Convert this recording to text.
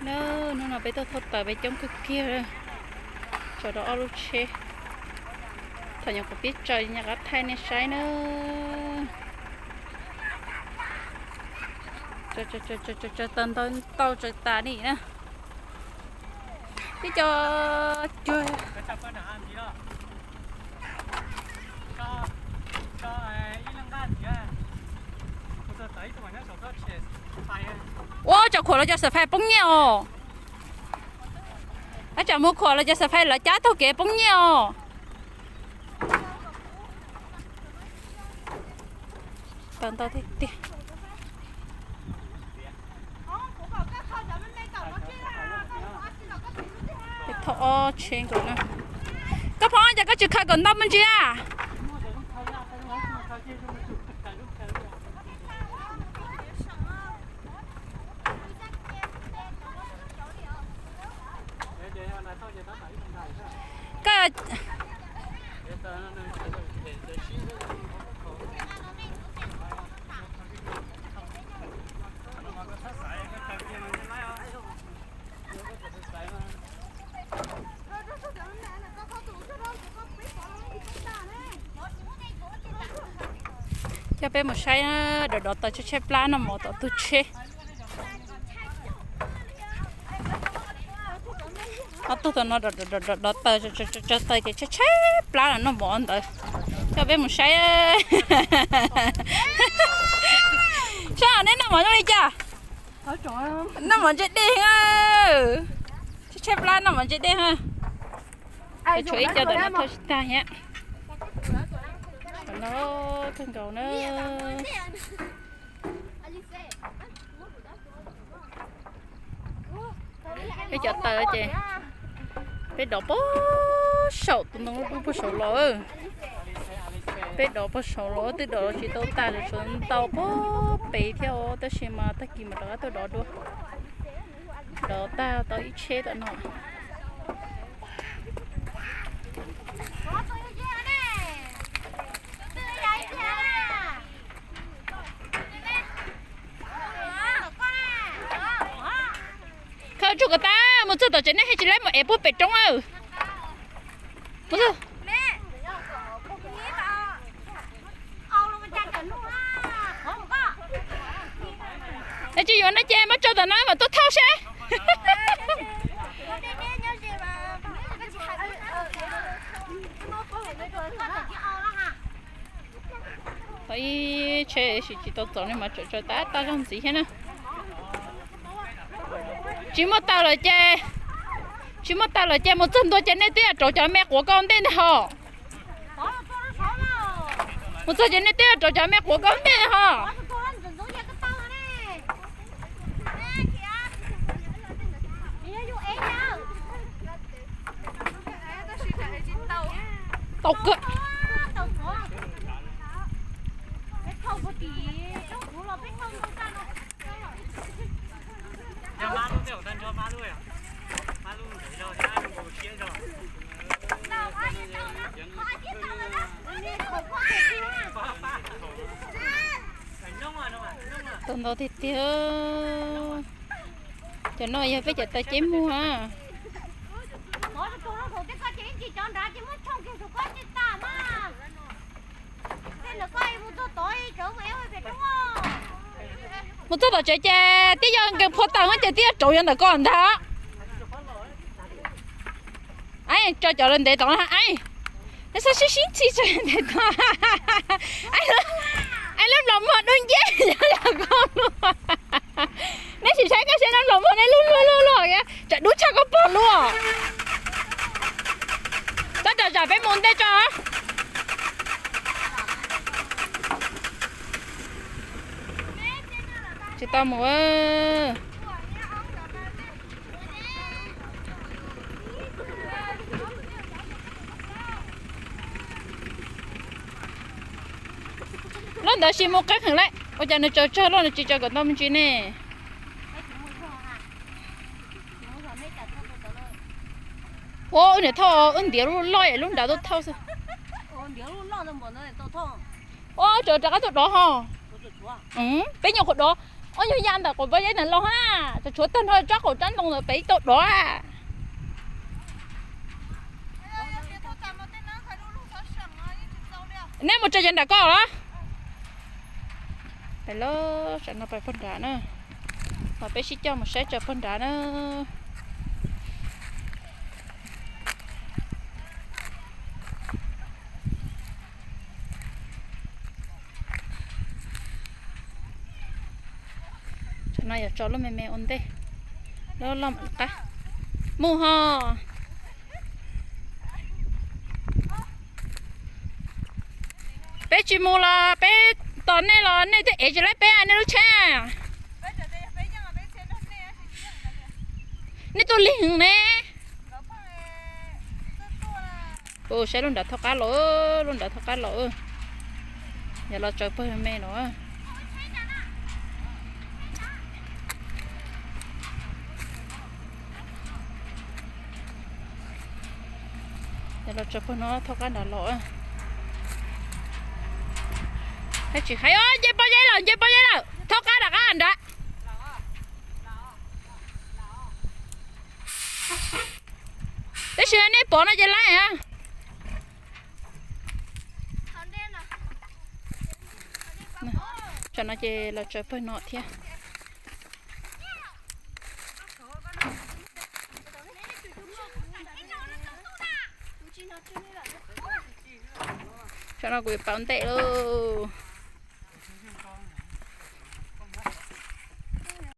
Hnub no peb tuaj thauj taws peb coob kawg kiag, tso rau ob lub tsheb. Thaum nyuam qhuav pib tsaws nyuam qhuav thaij nej saib na. Tsaws taws ntau ntau tsaws tas li na. Twb co cuag Ua, cov khuam los cov xav fais poob nyiaj os. Ab, tsam mus khuam los cov xav fais lawv cab taug kev poob nyiaj os. Tau ntau tiag tiag. Thauj ob tsheb nkaus na. Koj phob, cas koj tsis khaws kom ntau me ntsis a? Koj Coj peb mus saib dov dov taws tshaib tshaib plab noj mov tom tus tsheb. Ob tug tom no dov taws, taws ces tshaib tshaib plab los noj mov ntawd. Coj peb mus saib. Saib neb noj mov zoo li cas? Noj mov ntse dej, tshaib tshaib plab noj mov ntse dej. Tshuav ib co tom no thauj tsis tag thiab. Tom no kawg nkaus na. Peb cov taws ces peb dov puag saum tus ntoo dub puag saum los. Peb dov puag saum los twb dov tsis tau tag, tshuav ntau puag pem thiab os, tab sis mas tag kis mam rov qab tuaj dov dua. Dov tag tau ib tsheb tom no. Khaws tsuj kom tas, mus txog tom tsev nej thiaj tsis laib mus ev puag pem roob. Es tsis yuav no ces muab tso tom no mam tuaj thauj seb. Tau ib tsheb sim tsis tau txaus ne mas tseem tsaws tab tab zaug ntxiv thiab na. Tsis muaj taws lawm ces, tsis muaj taws lawm ces mus txog ntua ces nej twb yuav rauv cov me quav koj ntej ntag hos. Mus txog ces nej twb yuav rauv cov me quav koj ntej ntag hos. Tau kawg. Tau ntau tiag tiag. Cov no yog peb cov taws ceb muag. Mus txog tom tsev ces twb yog nkees phua taws ces twb yuav rauv yuav ntawm koj ntag. Tso cov lawv ntev tom no, nej txhob sib sib ntxhi tso ntev tom. Lub nplov muag dub nceb yog koj luaj. Neb sim saib koj saib lub nplov muag neb lub luaj luaj luaj, tsam dub tshaj koj pog luaj. Txhob ras zam peb mus ntej tso. Tsis tau mus. Lub ntawd sim mus qab heev lawm, ua cas nws tsaws tsawg loj nws tsis tsaws kom ntau me ntsis ne? Ua wb niam thauj wb ntiav lub loj es lub nrad tuaj thauj xwb. Ua tsaws rov qab tuaj dov ho. Peb nyuam qhuav dov, Ob nyuag ya ntawm qaum pob zeb ntawd los na, tshuav tag nrho tsob qaum tsob ntoo ntawd pem ib tau dov. Neb mus tso cov nram ko los? Pais los, tsam no pais puag nrad na. Los peb sib coj mus saib tso puag nrad na. Tsam no yog tso lub me me ua ntej, lub loj mam qab mus ho. Peb tsis mus los peb tos nej los nej twb ev tsis laib peb nej lub tsheb. Nej tuaj lig heev ne. Saib lub nrad thaub qab los, lub nrad thaub qab los. Yog los tsaws pawg me no. Yog los tsaws pawg no thaub qab nrad los. Hais tsis hais, nce pob zeb lawm, nce pob zeb lawm, thaub qab nram qab nrad. Tab sis nej pom no ces laib. Tsam no ces los tsaws pawg no thiab. Tsam no kuv yuav pauv ntej lauj.